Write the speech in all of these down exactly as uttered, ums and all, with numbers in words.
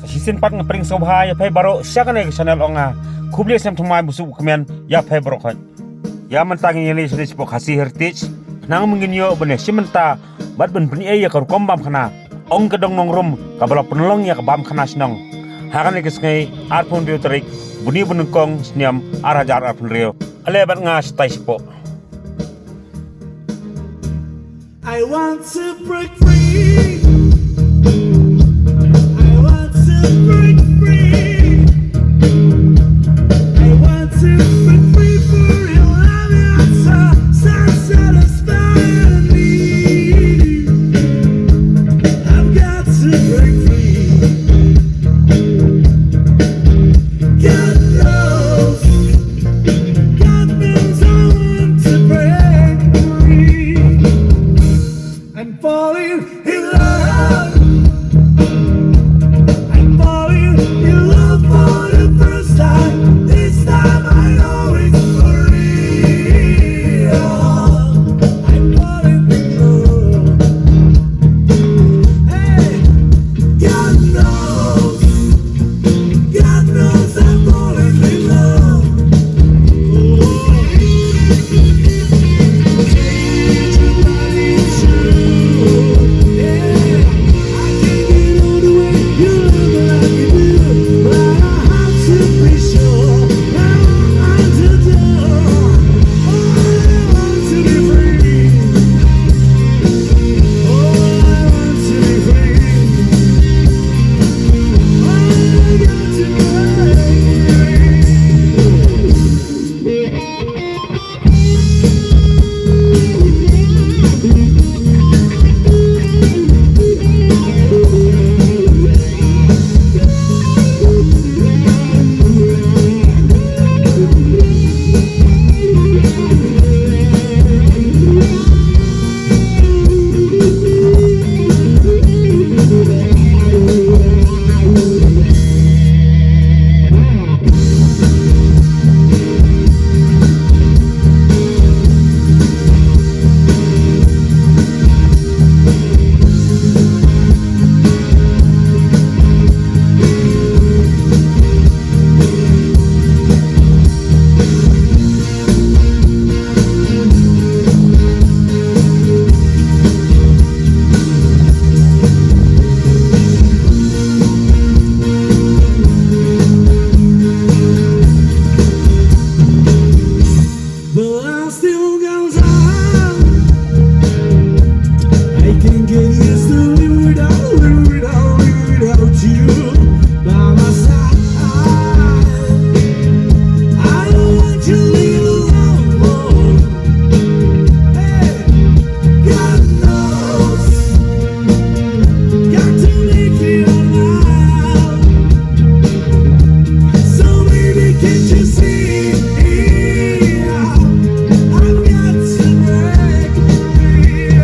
Shisien pat nga pdiang sngewbha ïa phi baroh sha kane ka channel jong nga. Khublei snem thymmai busuk kmen ïa phi baroh khoit. Ïa mynta ngin ïa leit sha dei shapoh Khasi Heritage. Khnang ba ngin ïoh ban ïa shim bynta bad ban pynïaid ïa ka rukom bam khana. Ong ka dong nongrum kaba la pynlong ïa ka bam khana shnong. Ha kane ka sngi arphew hynriew tarik buni ba nyngkong snem ar hajar arphew hynriew. Ale bad nga shatai shapoh. I want to break free. I want to break free. I want to break free for your love. It's so, so satisfying me. I've got to break free. God knows, God knows I want to break free. I'm falling in love. I'm falling in love for the first time. This time I know it's for real. I'm falling in love. Hey, God knows, God knows I'm falling in love. But I still got time. I can't get used to living without, living without, living without you by my side. I don't want you to leave alone. Hey, God knows, got to make it all out. So baby, can't you see? I've got to break free.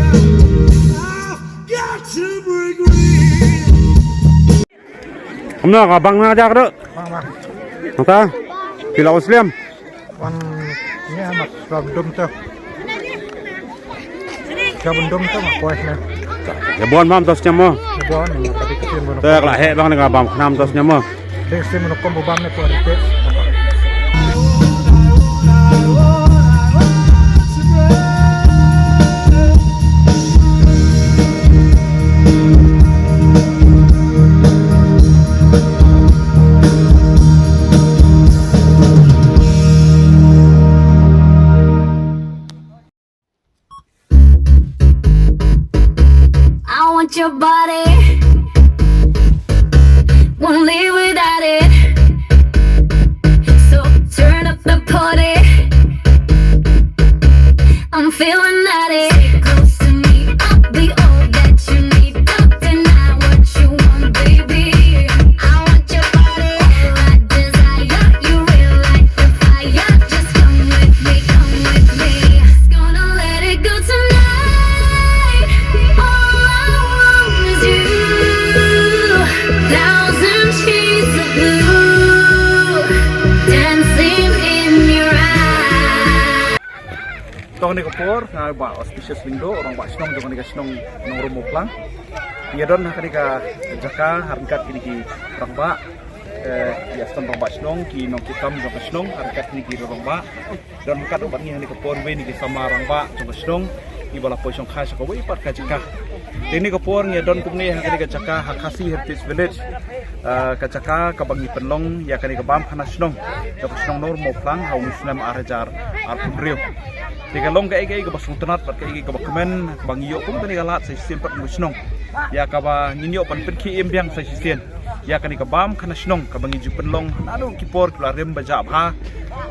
I've got to break free. Kumno ka bang na jak tu? Bang, bang. Nangta? Phi la u slem? Wan, ïa, mat, ka bendum tu. Ka bendum tu, mat, kuai sini. Ïa bon bam tos nyam mo. Ïa bon, mat, tadi kecil bon. Tu, ka la heh bang ni ka bam khnam tos nyam mo. Ding sini men kum bam ni kuai dikit. I want your body, won't live without it. So turn up the party. I'm feeling naughty. Stay close to me, I'll be all that you need. Don't deny what you want, baby. I want your body, all I desire. You real like the fire. Just come with me, come with me. Just gonna let it go tonight. All I want is you. Thousand shades of blue, dancing in your eyes. Tang kane ka por nga Bah Auspicious Lyngdoh, rangbah shnong jong kane ka shnong Nongrum Mawphlang. Ïa don ha kane ka jaka ha ryngkat kine ki rangbah, eh, ïa sdang rangbah shnong, ki nongkitkam jong ka shnong ha ryngkat kine ki rangbah. Don ryngkat bad ngi ha kane ka por wei na ki samla rangbah jong ka shnong kiba la poi shongkha sha kawei pat ka jaka. Te kane ka por ngi don kumne ha kane ka jaka ha Khasi Heritage Village. Eh, ka jaka kaba ngi pynlong ïa kane ka bam khana shnong jong ka shnong Nongrum Mawphlang ha une u snem ar hajar arphew hynriew. Te ka long kaei kaei kaba sngewtynnat bad kaei kaei kaba kmen ba ngi ïoh kum kane ka lad sa shisien pat kum ka shnong. Ïa kaba ngin ïoh ban pynkhie im biang sa shisien ïa kane ka bam khana shnong kaba ngi ju pynlong naduh ki por ki la rim ba jah bha,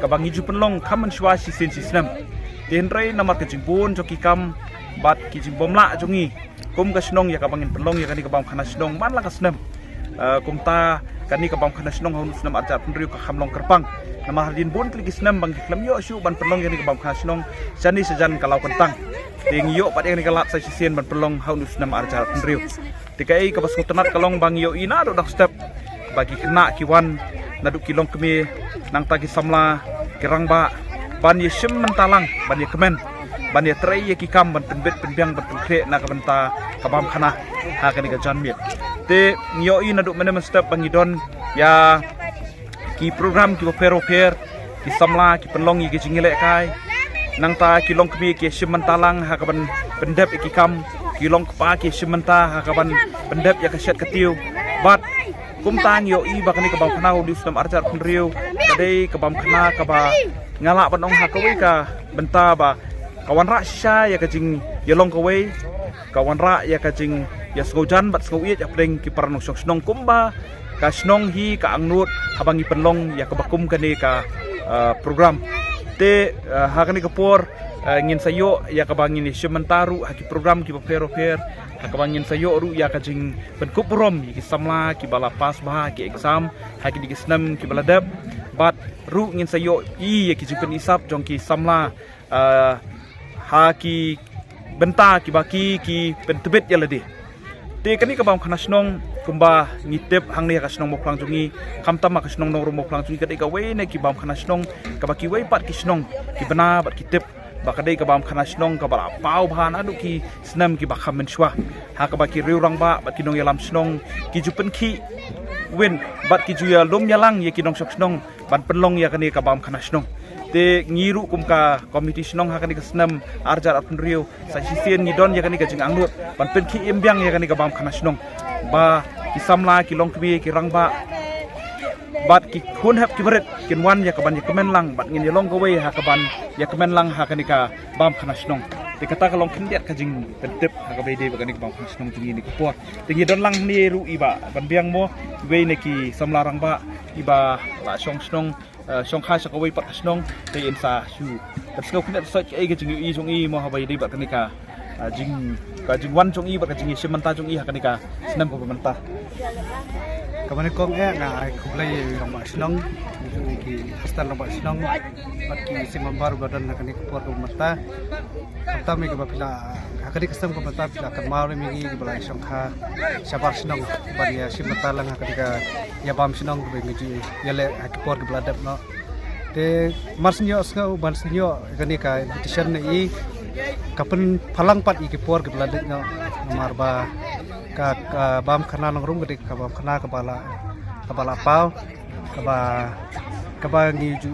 kaba ngi ju pynlong kham mynshuwa shisien shisnem. Te hynrei namar ka jingbun jong ki kam bad ki jingbymlah jong ngi kum ka shnong ïa kaba ngin pynlong ïa kane ka bam khana shnong man la ka snem. Eh, kumta kane ka bam khana shnong ha une u snem ar hajar arphew hynriew ka kham long kyrpang. Namar hadien bun tylli ki snem ba ngi khlem ïoh shuh ban pynlong ïa kane ka bam khana shnong shane shajan ka law kyntang. Te ngi ïoh pat ïa kane ka lad sa shisien ban pynlong ha une u snem ar hajar arphew hynriew. Te kaei kaba sngewtynnat ka long ba ngi ïohi naduh dang step ba ki khynnah ki wan naduh ki longkmie, nangta ki samla, ki rangbah ban ïashim bynta lang, ban ïakmen, ban ïatrei ïa ki kam, ban pynbit pynbiang, ban pynkhreh na ka bynta ka bam khana ha kane ka janmiet. Te ngi ïohi naduh mynne mynstep ba ngi don ïa ki program kiba pher bapher, ki samla ki pynlong ïa ki jingïalehkai. Nangta ki longkmie ki ïashim bynta lang ha kaban pyndep ïa ki kam, ki longkpa ki ïashim bynta ha kaban pyndep ïa ka shet ka tiew. Bad kumta ngi ïohi ba kane ka bam khana ha une u snem ar hajar arphew hynriew ka dei ka bam khana kaba nga lah ban ong ha kawei ka bynta ba ka wanrah shisha ïa ka jingïalong kawei, ka wanrah ïa ka jingïasngewjan bad sngewïeit hapdeng ki para nongshong shnong kumba ka shnong hi ka angnud haba ngi pynlong ïa kaba kum kane ka, eh, program. Te, eh, ha kane ka por, eh, ngin sa ïoh ïa kaba ngin ïashim bynta ruh ha ki program kiba pher bapher, ha kaba ngin sa ïoh ruh ïa ka jingpynkup burom ïa ki samla kiba la pass bha ki exam ha kine ki snem kiba la dep. Bad ruh ngin sa ïohi ïa ki jingpynisap jong ki samla, eh, ha ki bynta kiba ki, ki pyntbit ïa lade. Te kane ka bam khana shnong kumba ngi tip hangne ha ka shnong Mawphlang jong ngi, khamtam ha ka shnong Nongrum Mawphlang jong ngi ka dei kawei na ki bam khana shnong kaba kiwei pat ki shnong ki bna bad ki tip ba ka dei ka bam khana shnong kaba la paw bha naduh ki snem kiba kham mynshuwa. Ha kaba ki riew rangbah bad ki nongïalam shnong ki ju pynkhih win bad ki ju ïalum ïalang ïa ki nongshong shnong ban pynlong ïa kane ka bam khana shnong. Te ngi ruh kum ka komiti shnong ha kane ka snem ar hajar arphew hynriew sa shisien ngi don ïa kane ka jingangnud ban pynkhie im biang ïa kane ka bam khana shnong ba ki samla, ki longkmie, ki rangbah bad ki khun hep ki barit kin wan ïa kaban ïakmen lang bad ngin ïalong kawei ha kaban ïakmen lang ha kane ka bam khana shnong. Te kata ka long khyndiat ka jingpyntip ha kaba ïadei bad kane ka bam khana shnong jong ngi ha kane ka por. Te ngi don lang hangne ruh i Bah Banbiang mo, iwei na ki samla rangbah iba la shong shnong, eh, shongkha sha kawei pat ka shnong. Te in sa shu pynsngew khyndiat sait kaei ka jingïohi jong i mo haba ïadei bad kane ka, eh, jing, ka jingwan jong i bad ka jingïashim bynta jong i ha kane ka snem kaba mynta. Kaba nyngkong eh nga ai khublei ïa i rangbah shnong, ïa ki assistant rangbah shnong bad ki seng member ba don ha kane ka por kaba mynta. Khamtam ïa kiba phi la, ha kane ka snem kaba mynta phi la kynmaw ïa ngi kiba la shongkha shabar shnong ban ïashim bynta lang ha kane ka ïabam shnong kaba ngi ju ïaleh ha ki por kiba la dep noh. Te mar shu ïohsngew ban shu ïoh kane ka invitation na i, ka pynphalang pat ïa ki por kiba la dep noh. Namar ba ka, ka bam khana Nongrum ka dei ka bam khana kaba la, kaba la paw, kaba, kaba ngi ju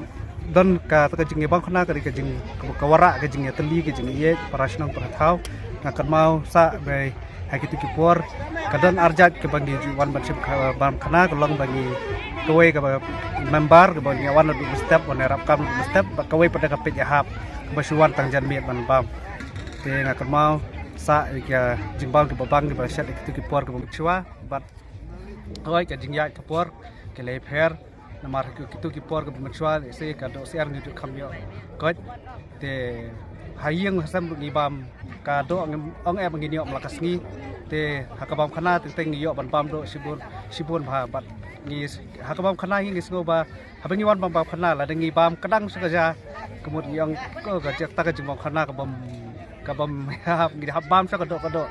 don kata ka jingïabam khana ka dei ka jing, ka, ka wanrah ka jingïatylli, ka jingïeit para shnong para thaw. Nga kynmaw sah ba ha kito ki por ka don arjait kaba ngi ju wan ban shim ka bam khana, ka long ba ngi kawei kaba member kaba ngi wan naduh mynstep, wan ïarap kam naduh mynstep, bad kawei pat ka peit ïahap kaba shu wan tang janmiet ban bam. Te nga kynmaw sah ïa ki jingbam kiba bang kiba shet ïa kito ki por kiba mynshuwa bad hooid ka jingïaid ka por ka la pher. Namar ha kito ki por kaba mynshuwa lehse ka doh syiar ngi ju kham ïoh koit. Te ha ïing ha sem ruh ngi bam, ka doh ong em ngi ïoh man la ka sngi. Te ha ka bam khana teng teng ngi ïoh ban bam doh shibun shibun bha bad ngi ha ka bam khana hi ngi sngew ba haba ngi wan bam bam khana lada ngi bam kdang sha ka ja, ka mut ngi ong ko ka jaka ka jingbam khana ka bam, ka bam hap ngi hap bam sha ka doh ka doh.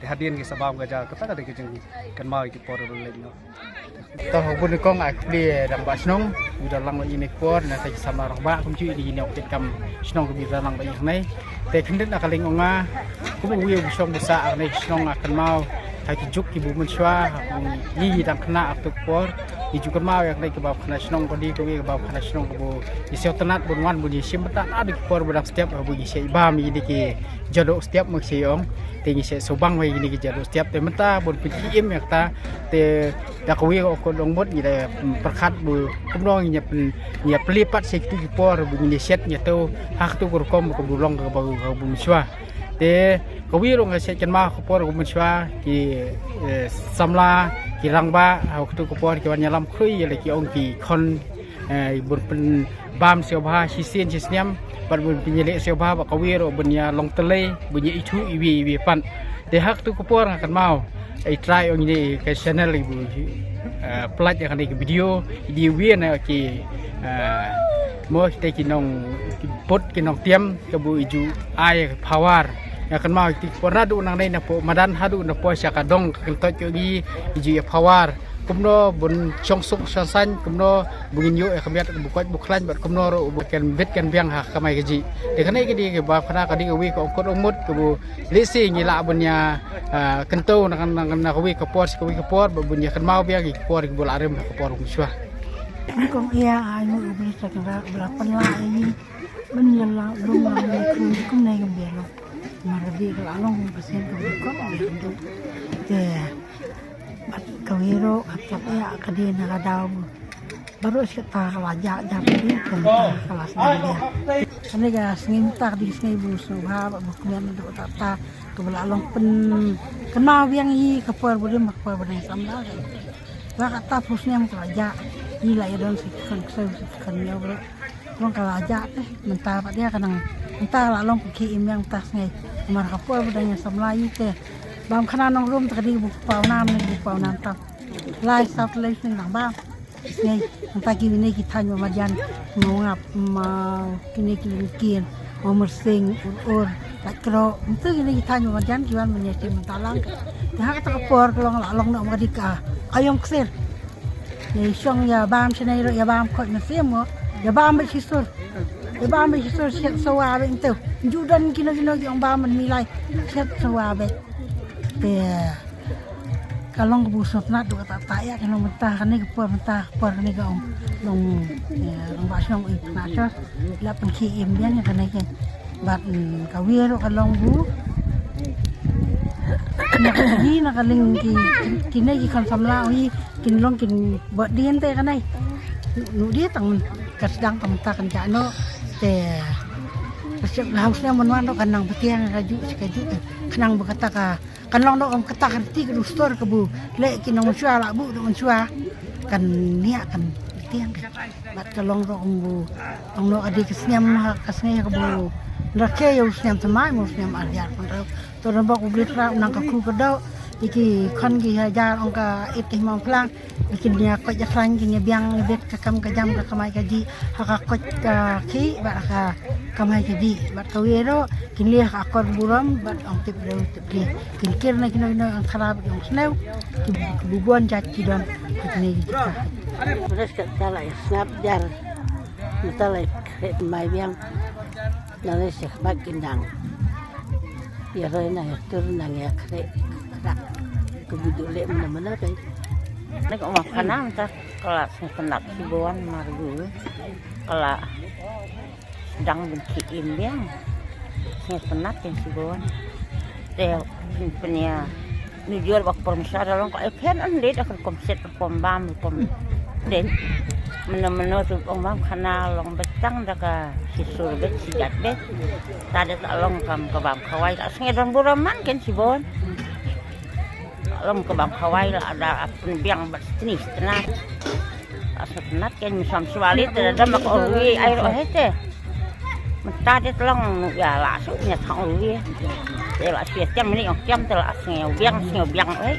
Te hadien ngi sa bam ka ja, kata ka dei ka jingkynmaw ïa ki por ba la leit noh. To ha bun kong ai khublei rangbah shnong, u da lang ba i ne por na ka jingsamla rangbah kum ju i ne u kitkam shnong kum i da lang ba i hangne. Te khyndiat na ka liang ong nga kum u ïa u shong bu sah hangne shnong nga kynmaw Ha ki juk kiba mynshuwa, ha ki ngi dang khynnah ha kato ka por. Ngi ju kynmaw ïa kane kaba khana shnong, ka dei kawei kaba khana shnong kaba ngi sngewtynnat ban wan ban ïashim bynta naduh ki por ba dang step, haba ngi shait bam ïa kine ki jadoh step, ma ki shait ong. Te ngi shait sngewbang ïa kine ki jadoh step, te mynta ban pynkhie im ïa kata. Te da kawei ka ong kot ong mut, ngi da, mm, pyrkhat ba kumno ngin ïa pyn, ngin ïa plie pat sha kito ki por ba ngin ïa shet ïa to ha kato ka rukom kaba long kaba, kaba mynshuwa. Te kawei ruh nga shait kynmaw ha ka por kaba mynshuwa, ki, eh, samla, ki rangbah ha kato ka por ki wan ïalam khrui ïa la ki ong ki khon, eh, ban pynbam sngewbha shisien shisnem, bad ban pynïaleh sngewbha, bad kawei ruh ban ïalong tyllai, ban ïa ithuh iwei iwei pat. Te ha kato ka por nga kynmaw, ai trai ong ine ka channel iba, eh, pyllait ïa kane ka video, i dei iwei na ki, eh, mo kita ki nong, ki pud ki nongtiam, kaba i ju ai power. Nga kynmaw ïa kito ki por naduh nangne napoh madan haduh napoh sha ka dong ka kyntoit ka ngi, i ju ai power. Kumno ban shong suk shong saiñ, kumno ba ngin ïoh ïa ka miat ba koit ba khlaiñ, bad kumno ruh ba kan bit kan biang ha ka kamai kajih. Te kane ka dei kaba khana, ka dei kawei ka ong kot ong mut kaba lehse ngi lah ban ïa, ah, kyntu na, na, na kawei ka por sha kawei ka por, ba ban ïa kynmaw biang ïa ki por kiba la rim ha ka por mynshuwa. Ni kong ïa ai mu u bri sa kynrad ba la pynlah ïa ngi. Ban ïa la lum la ngi khun kumne kam biang lo. Mar ka dei ka la long ka sien ka bri kong ïa kyntu. Te bad kawei ruh ka tap ïa ka dei na ka daw. Baroh shi katta ka la jah jah ka dei ka la sdang biang. Kane ka sngi mynta ka dei ka sngi ba sngewbha bad ba kmen naduh katta katta kaba la long pyn, kynmaw biang ïa ka por ba rim ka por ba dang samla. Ba katta phew snem ka la jah, ngi la ïa don sa ki khon ksew sa ki khon ñiew baroh. Long ka la jah te, mynta pat ïa ka nang, mynta ka la long pynkhie im biang mynta sngi. Namar ka por ba dang ïa samla ïa te. Bam khana nong rum te ka dei ba paw nam ne ba paw nam tam. Lai saw tlei snem nang bam. Ngi, mynta kine ki thaiñ ba marjan, ma ngap, ma kine ki lyngkien, ma myrsing, ur ur, lait kro. Mynta kine ki thaiñ ba marjan ki wan mynne ki mynta lang. Te ha kata ka por ka long la long noh ma ka dei ka aïom ksir. Ngi shong ïa bam shane ruh ïa bam khoit mynsiem mo. Ïa bam bad shisur. Ïa bam bad shisur shet sawa bad mynta. Ju don kino kino ki ong bam ban milai. Shet sawa bad. Te ka long kaba sngewtynnat duh katta katta ïa ka long mynta kane ka por mynta ka por kane ka ong long, eh, long ba shnong i pynat sha la pynkhie im biang ïa kane ka bad, mm, kawei ruh ka long bu na ka dei na ka liang ki, ki, kine ki khon samla ong i kin long kin bad dien te kane nu dei tang ka sdang tang mynta kan ja noh te ka sep la haus ne mon wan noh kan nang btiang ka ju ka ju khnang ba kata ka Kan long noh kum kata ka riti ka dustur ka bu leh ki nongshwa la bu nongshwa kan nia kan tiang ka. Bad ka long noh kum bu long noh ka dei ka snem ha ka sngi ka bu rakhe ïa u snem thymmai mo snem ar hajar pynriew. To don bok u blit ra nang ka khu ka doh ïa ki khon ki hajar ong ka it ki hmang phlang. Kin ïa koit ïa khlaiñ, kin ïa biang ïa bit ka kam ka jam ka kamai ka jih ha ka koit ka khih bad ha ka kamai ka jih bad kawei ruh kin leh ha ka akor burom bad ong tip briew tip khlieh. Kin kir na kino kino ong khraw bad ong sniew ki bubon jait ki don ha kine ki jaka. Pres ka ta la ïa sngap jar, ta la ïa khreh mai biang. Nang ïa seh bad kin dang ïa roi nang ïa tur nang ïa khreh khreh. Ka bu ju leh mena mena kai. Nang ka ong khana mynta ka la sngewtynnat shibun mar gu ka la sdang ban khie im biang. Sngewtynnat kan shibun. Te pynïa nujor bad ka por mynshwa da long ka ai phen an leit da ka rukom set rukom bam rukom den. Mano mano tu ong bam khana long betang da ka shisur bet sijat bet. Ta da ta long kam ka bam khawai ka sngi don burom man kan shibun. Long ka bam khawai la da pynbiang bad stni stna. Ka sngewtynnat kan mynsiem shuwa leit da da ma ka ong ruwi ai ruh hei te. Mynta te tlong ïa la suk ïa thang ruwi. Te la sia tiam ni ong tiam te la sngew biang sngew biang hei.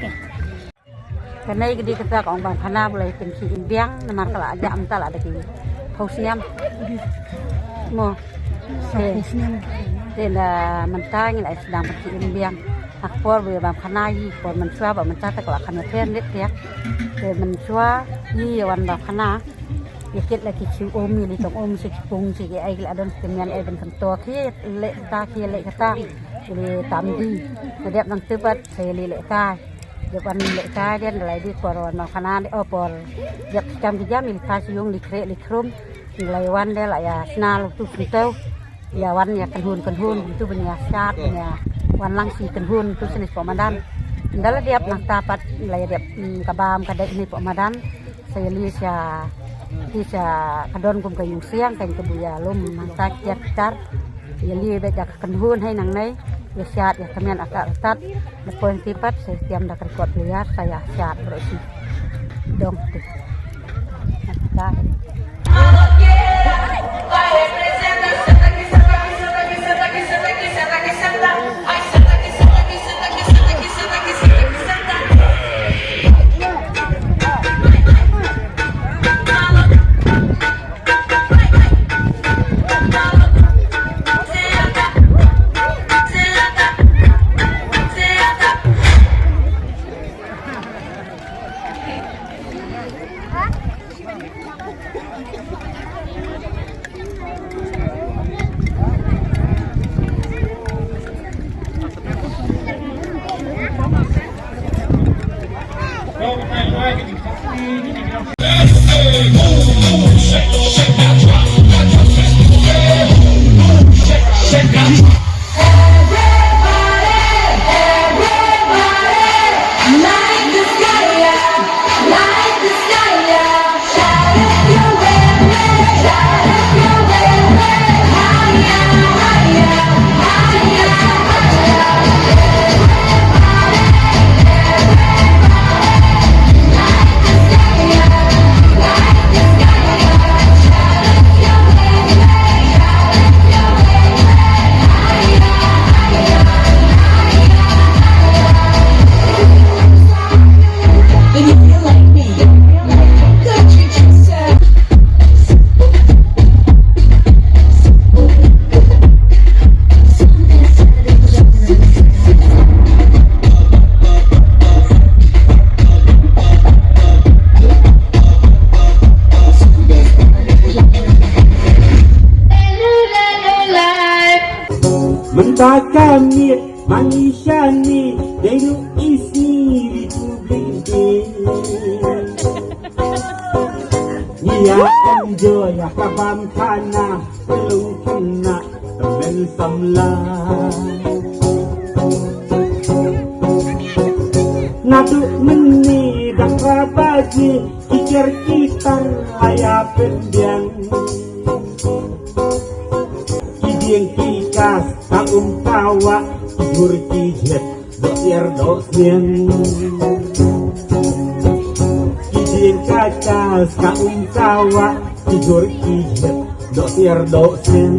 Kane ka dei kata ka ong bam khana ba la pynkhie im biang namar ka la jah mynta la da ki phew snem. Mo. Te te da mynta ngi la sdang pynkhie im biang. Ha ka por ba ïa bam khana ïa ka por mynshwa bad mynta te ka la kham ïa pher rit ïa. Te mynshwa ïa wan bam khana. Ïa kit la ki shu um ïa li tong um sha ki pung sha ki ai ki la don ki mian ai ban kynto ki leh kata ki leh kata. Ki leh tam di. Ka dep nang tip bad sa ïa li leh kata. Dep wan lehkai dien, lai di por wan khana de, oh, por dep jam ki jam, ili phai sha ïung, ili khreh, ili khrum, lai wan de la ïa sna lutu senteu. Ïa wan ïa kynhun kynhun tu ban ïa shad, ban ïa wan lang shi kynhun tu shane shapoh madan. Ynda la dep nangta pat la ïa dep, mm, ka bam ka dei shane shapoh madan. Sa ïa leit sha, ki sha ka don kum ka ïung siang, ka ïa ka bu ïa lum nangta kiar kiar. Ïa leit beit da ka kynhun hai nangne, ïa shad ïa ka mian atat atat. Napoh nangta pat sa ïa tiam da ka record player, sa ïa shad baroh shi. Dong tu. Nangta. If you feel like me, go treat yourself. Mynta ka miet ma ngi shane dei ruh i sngi Republic Day. Ngi ïa enjoy ïa ka bam khana, ka lung khynnah, tymmen samla. Naduh mynne da phra baje ki ker ki tar la ïa pynbiang. Ki dieng ki kas ka um ka wah, ki jhur ki jhep doh iar doh sniang. Ki dieng ka kas ka um ka wah, ki jhur ki jhep doh iar doh sniang.